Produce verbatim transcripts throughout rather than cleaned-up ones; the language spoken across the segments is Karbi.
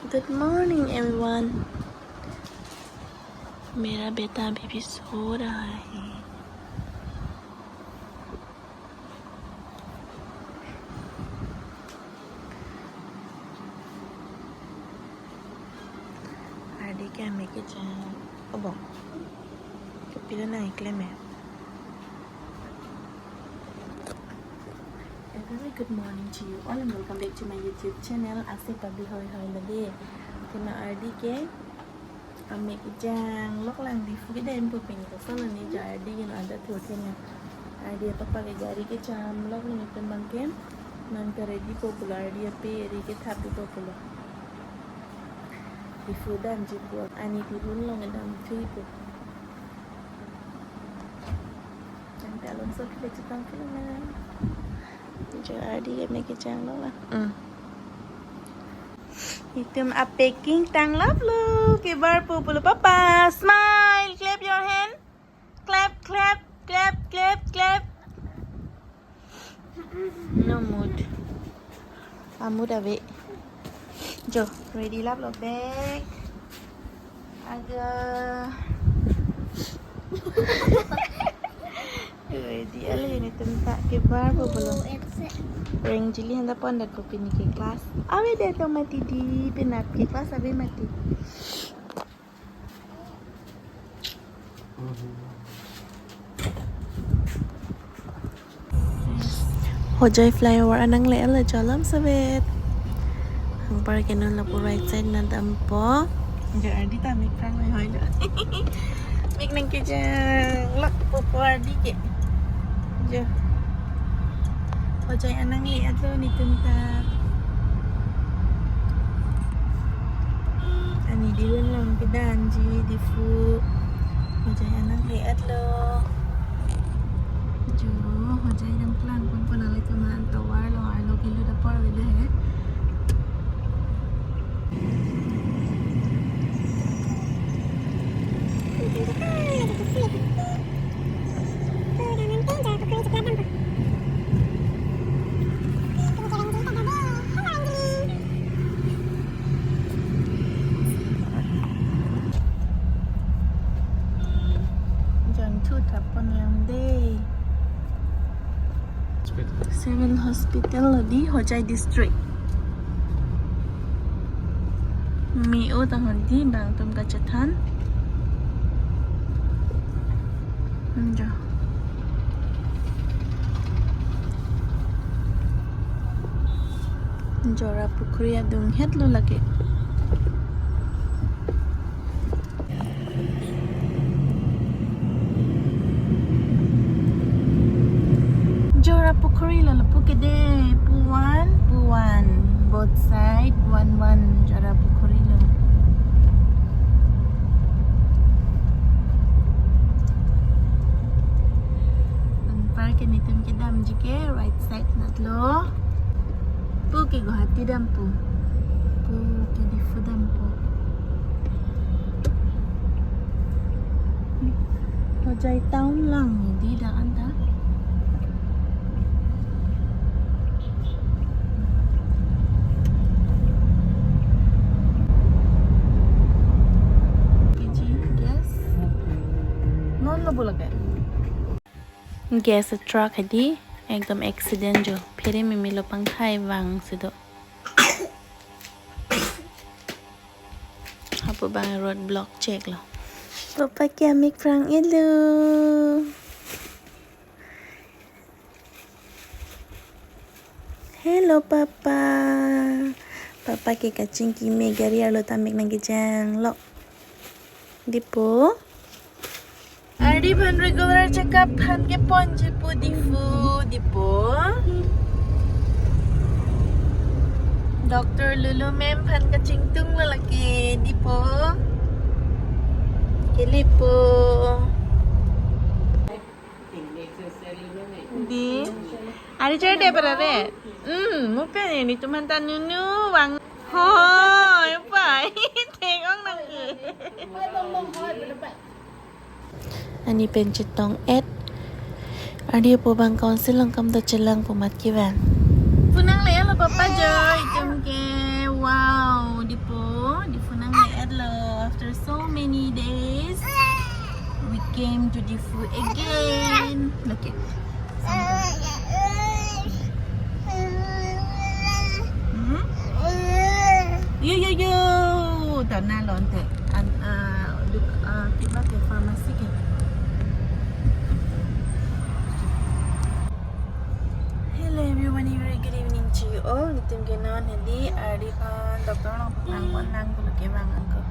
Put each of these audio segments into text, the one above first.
Good morning, everyone. मेरा बेटा अभी भी सो रहा है। Ardi ke amek kejang. Obong. Kopilo nangkeklem ya. A very good morning to you all and welcome back to my YouTube channel, Ase Pabi Hoi Hoi Lade. Tema Ardi ke amek kejang lok lang Diphu kedam pu pini kosonlo ne, ja Ardi ke no ada thur thena. Ardi papa ke gari kechamlok ne, pen bang ke non ke ready po pulo, Ardi ape ri ke thap po pulo. Diphu damji pu, ani Diphu along damthu pu. Tangte along so kile chitang kile na. Jo Ardi ke amek kejang lo la. Hmm. Itum a packing tanglaplo, kebar po pulo papa. Smile, clap your hand. Clap, clap, clap, clap, clap. No mood. A mood ave. Jo, ready laplo bag. Aga. Ready ale netum ta, kebar po pulo. Reng jili handa pon dat po pini ke class. Avedet lo mati di, penap ke class ave mati. Hojai flyover anang le ala jalam sabet. Anpar ke non lapu right side na dampo. Jo Ardi ta amek phrang le hoi lo. Amek nangkejang lok po pu Ardi ke. Jo. Hojai anang le-et lo netum ta. Ani Diphu along kedamji Diphu. Hojai anang le-et lo. Jo, hojai dam klang pon pon ale keman tovar lo arlo kilo da por vele he. Jangthu thap pon lang de. Civil Hospital lo di, Hojai District. Me-o tang di bang atum kachethan. Jo. Jora Pukhuri adung het lo lake. Jora Pukhuri lo lapu ke de, pu one, pu one. Both side one one Jora Pukhuri lo. Anpar ke netum kedamji ke right side nat lo. Pu ke Guwahati dampo. Pu ke Diphu dampo. Hojai town lang di dak anta. P G gas. Non lo bulak ya? Gas truck hadi ekdom accident jo. Phere mimi lo pangthai vang si do. Hapu bang road block chek lo. Papa ke amek phrang-et lo. Hello, Papa. Papa ke kachingki me gari arlo ta amek nangkejang lo. Diphu. Ardi aphan regular checkup aphan keponji pu Diphu, Diphu. Doctor Lulu ma'am aphan kachingtung lo lake, Diphu. Kelepo. Di. Ardi chere de para re. Hmm, mupen netum anta nunu vang. Hoi, pai. Thek-ong nangke. Ani pen chetong-et. Ardi apo bang council along kam ta chelang pu mat kevang. Pu nangle lo Papa jo, itum ke. Wow, Diphu. Beautiful again. Look at. Hmm? Yo, yo, yo. Tana lonte. An, ah, duk, ah, kiba ke pharmacy ke. Hello everyone, a very good evening to you all. Nitum ke non hedi ardi aphan doctor along paklang pon lang pulo ke bang angko.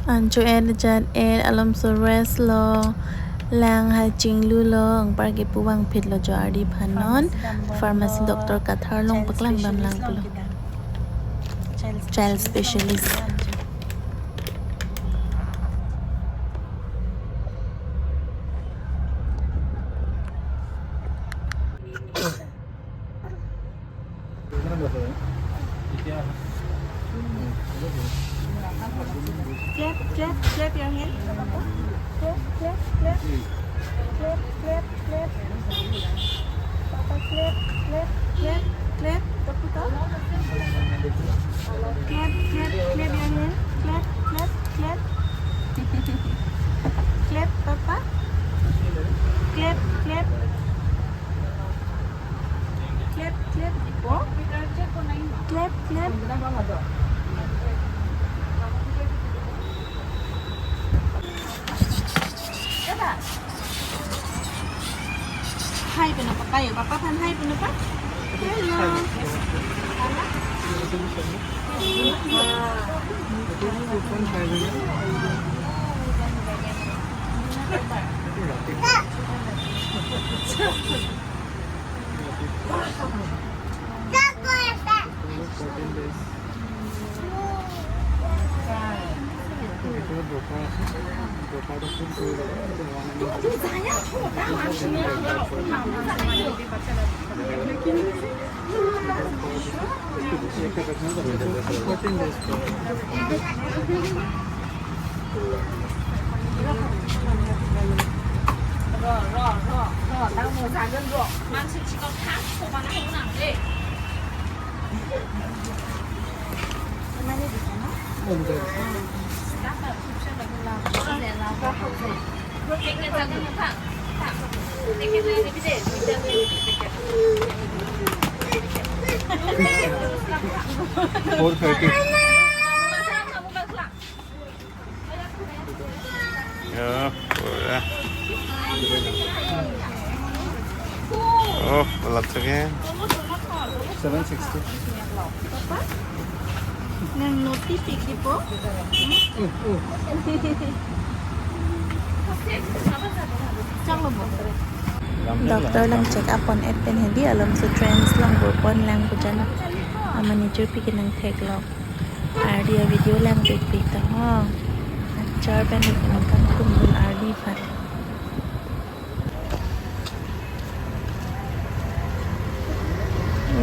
Ancho er jan er alomso rest lo, lang ha chinglu lo, anpar ke pu bang phit lo jo ardi aphan non. Pharmacy doctor Kathar along paklang dam lang pulo. Child specialist. Clap, clap, clap your hand. Clap, clap, clap. Clap, clap, clap. Papa, clap, clap, clap, clap. Tepuk tangan. Clap, clap, clap your hand. Clap, clap, clap. Clap, Papa. Clap, clap. Clap, clap. Oh. Clap, clap. Hi punon, Papa yo. Papa aphan hi punon, Papa. Hello. Four thirty. Ya, boleh. Oh, berat sekali. Seven sixty. Nang noti pik di po? Chang lo mo. Doctor along check up pon et pen hedi alomso trends along bor pon lang pu jan. Ama nijor pik nangtheklong. Ardi avideo lang pik pik ta ho. Achar pen nangkam tum dun ardi aphan.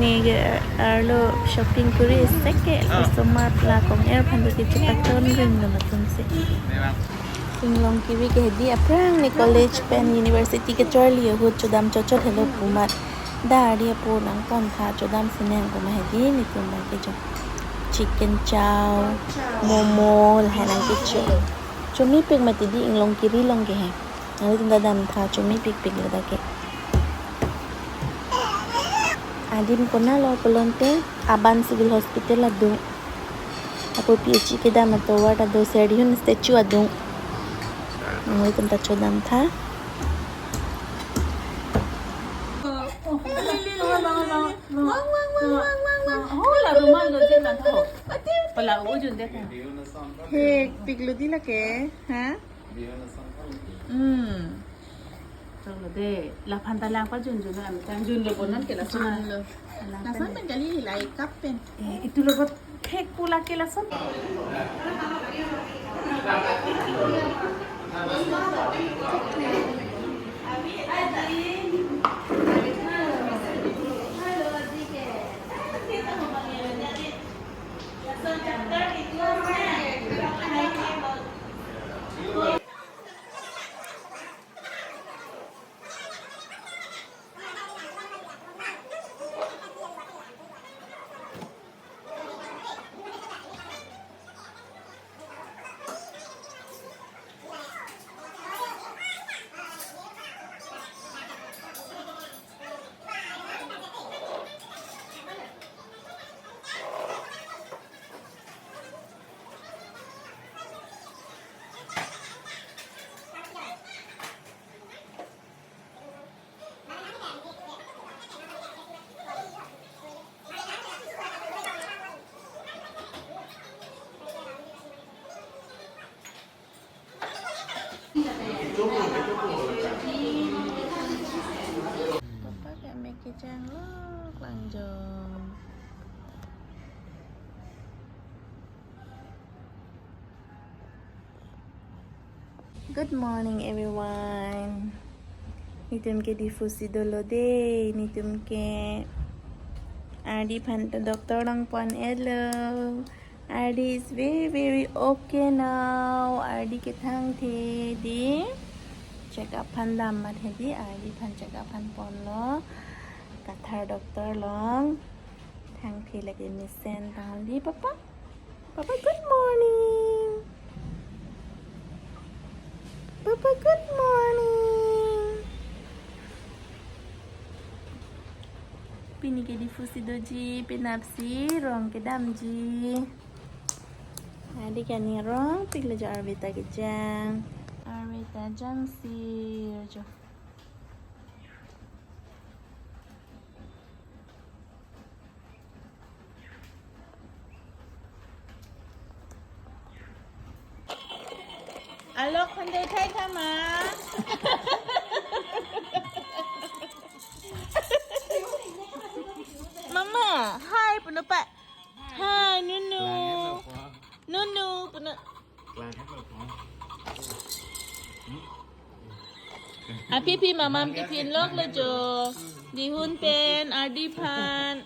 Neke arlo shopping kuri seke, ah, laso mat la kong er aphan do kechepaton ring lo latum si. Inglong kiri ke hedi aphrang ne college pen university kecharli ahut chodam chochot helo pu amat. Da ardi apo nangpon tha chodam si nang pu amat hedi netum abang ke cho. Chicken chow, momo, lahai nangkecho. Chomepik mati di inglong kiri along ke he. Nanglitum ta dam tha, chomepik pik lo dak ke. Adim konat lo pulote Aban Civil Hospital adung. Apo P H E kedam atovar ta do, Serdihun statue adung. Nanglitum ta chodam tha. He, pik lo di lake, ha? Hmm. Choklo de, laphan ta lang pajun jun lo, ami ta jun lo bonan ke lason. Jun lo. Lason pen kali, lahai cup pen. Eh, itu lo bot thek pula ke lason. Chang lo klangjong. Good morning, everyone. Netum ke Diphu si dolo de, netum ke. Ardi aphan ta doctor along pon-etlo. Ardi is very, very okay now. Ardi ke thangthe de. Check up aphan dam mathe de. Ardi aphan check up aphan ponlo. Kathar doctor along. Thangthe lake mesen ta de, Papa. Papa, good morning. Papa, good morning. Pini ke Diphu si doji, penap si rong kedamji. Ardi ke aning arongpiklo jo, arve ta kejang. Arve ta jangsi jo. Alok phan do thai tha ma. Mama, hi, punu pa. Hi, Nunu. Nunu, punu. Aphi aphi mamam tiffin loklo jo. Dihun pen, Ardi aphan.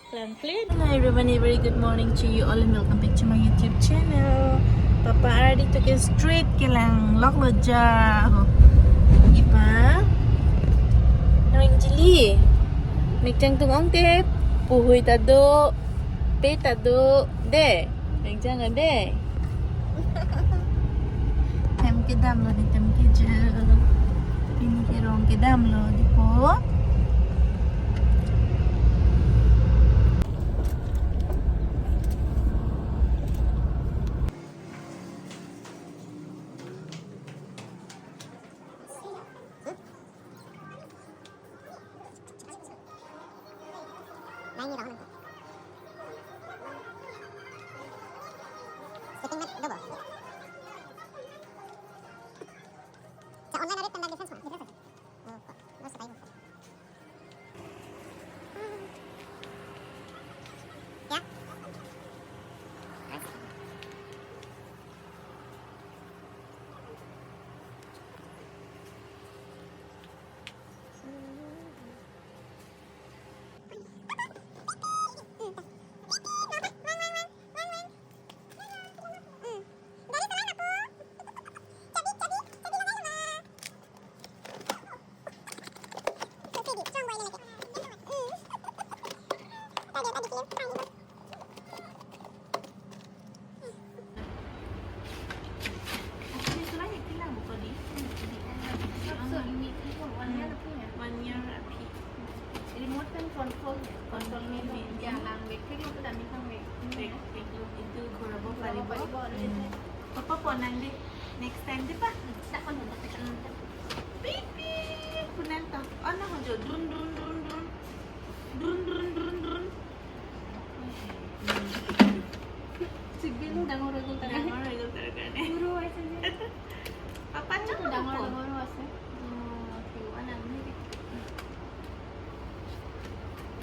Klang kling. Hello everyone, a very good morning to you all and welcome back to my YouTube channel. Papa Ardi to ke street kelang loklo ja ho. Ipa. Reng jili. Mek chang tung ong te. Puhui ta do. Pe ta do. De. Mek chang a de. Hem kedamlo, netum ke je. Pini ke rong kedamlo, Diphu. One year aphi. Remote pen control, control me, ya, lang bek, klik lo, kami kang bek. Bek, bek lo, itu ghorabo paribo. Paribo, paribo. Papa pon nang de, next time de pa. Tak pon, tak pon. Baby, punan ta. Oh, na ho jo, drun, drun, drun, drun. Drun, drun, drun, drun. Chicken dangor agul ta. Dangor agul ta kane. Guru aise je. Papa chot dangor dangor ase. Oh, okay, one and only.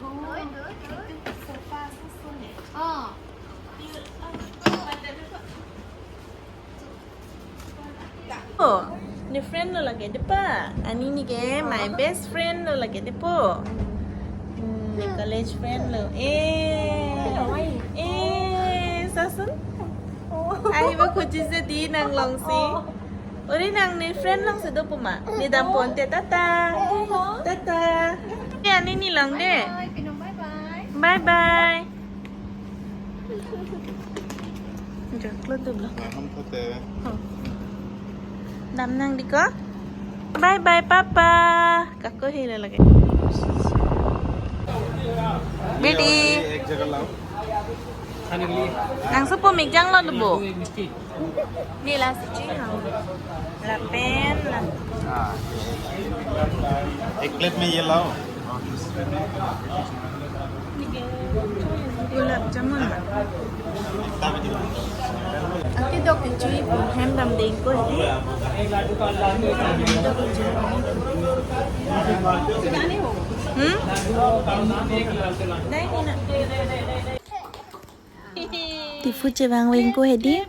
Oh, itu sofa ase sone. Oh. Oh, ne friend lo lake de pa. Ani ni ke my best friend lo lake de po. Hmm, ne college friend lo. Eh. Eh, sasun. Ahibo khojise di nang along si. Ori nang ne friend along si do pu ma. Ne dam ponte, tata. Tata. Ne ani ni along de. Bye bye. Bye bye. Jaklo tu blo. Aham thate. Dam nang di ko. Bye bye papa. Kako hila lagi. Bidi. Ek jaga lao. Nang supo mijang lo dubo. Nila si chi ha. Lapen la. हाँ। एक प्लेट में ये लाओ। Gulab jamun ba. Ake dok ke chui pu hem dam ding ko he. Dok ke chui. Tipu chevang vengko hedi.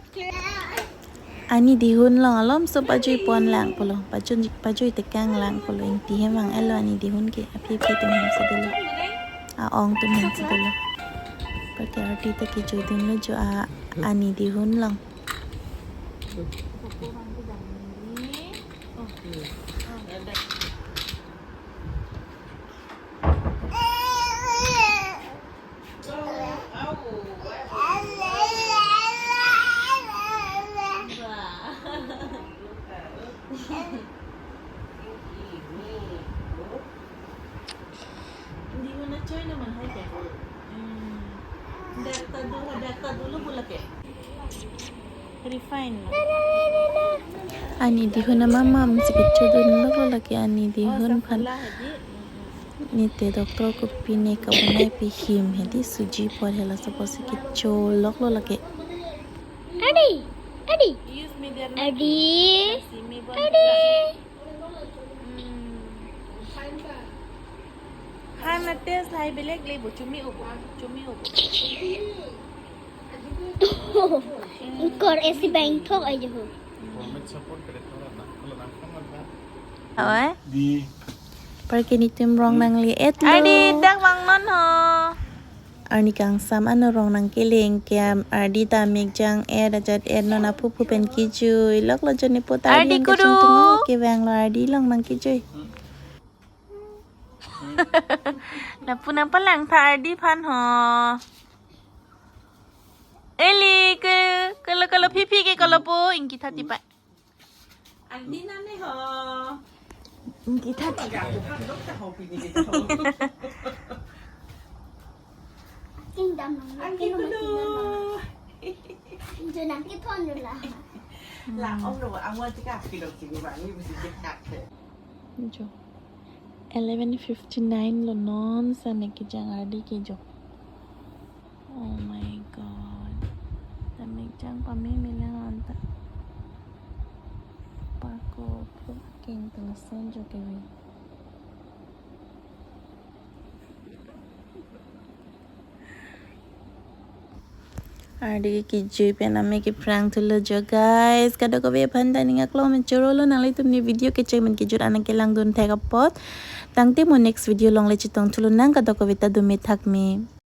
Ani dihun along alomso pajui pon lang pulo. Pajui, pajui tekang lang pulo. Ingti hem vang-etlo ani dihun ke. Aphi aphi atum hem si dolo. A-ong atum hem si dolo. Pake arti ta kejui dunlo jo a ani dihun along. Hindi mo na choy naman, hay ka? Hmm. Dak ta do, dak ta do lo bulak ya? Refine. Ani dihun amamam si kechodun lo lake ani dihun aphan. Nite doctor kopine kabonai pi hem hedi suji apor hela suppose kecho loklo lake. Adi, Adi. Use medium. Adi. Adi. Hmm. Han na taste lahai belek le bo, chumi obo, chumi obo. Ingkor esi bengthok aja ho. Awa. Di. Parke nitum rong nangle-etlo. Adi, dak vangnon ho. Arni kangsam ano rong nangkelang ke am, ardi ta mekjang-et ajat-et non aphu aphu pen kejui loklo jo nepo ta ardi ardi kudu kachingtung kevanglo ardi along nangkejui. Lapu nangpalang tha ardi aphan ho. Eli ke, kalo, kalo, Phi Phi ke kalo po, ingki tha tipa. Ardi nane ho. Ingki tha tipa. Aga ko kan dok ta ho pini kita ho. Kingdom nang. Ardi kudu. Injo nangkethon dulu lah. La, om lo, amo tika kidok sini bani besi cekak ke. Jo. Eleven fifty-nine lo non, sa mekjang ardi ke jo. Oh my God. Ta mekjang pame melang anta. Pako puk king telasan jo kewe. Ardi kejui pen ame kephrang thulo jo guys. Kadokave aphan ta ning aklong me choro lo, nanglitum ne video kecheng men kejut an nangkelangdun thek apot. Tangte mo next video along le chetong thulo nang, kadokave ta do me thak me.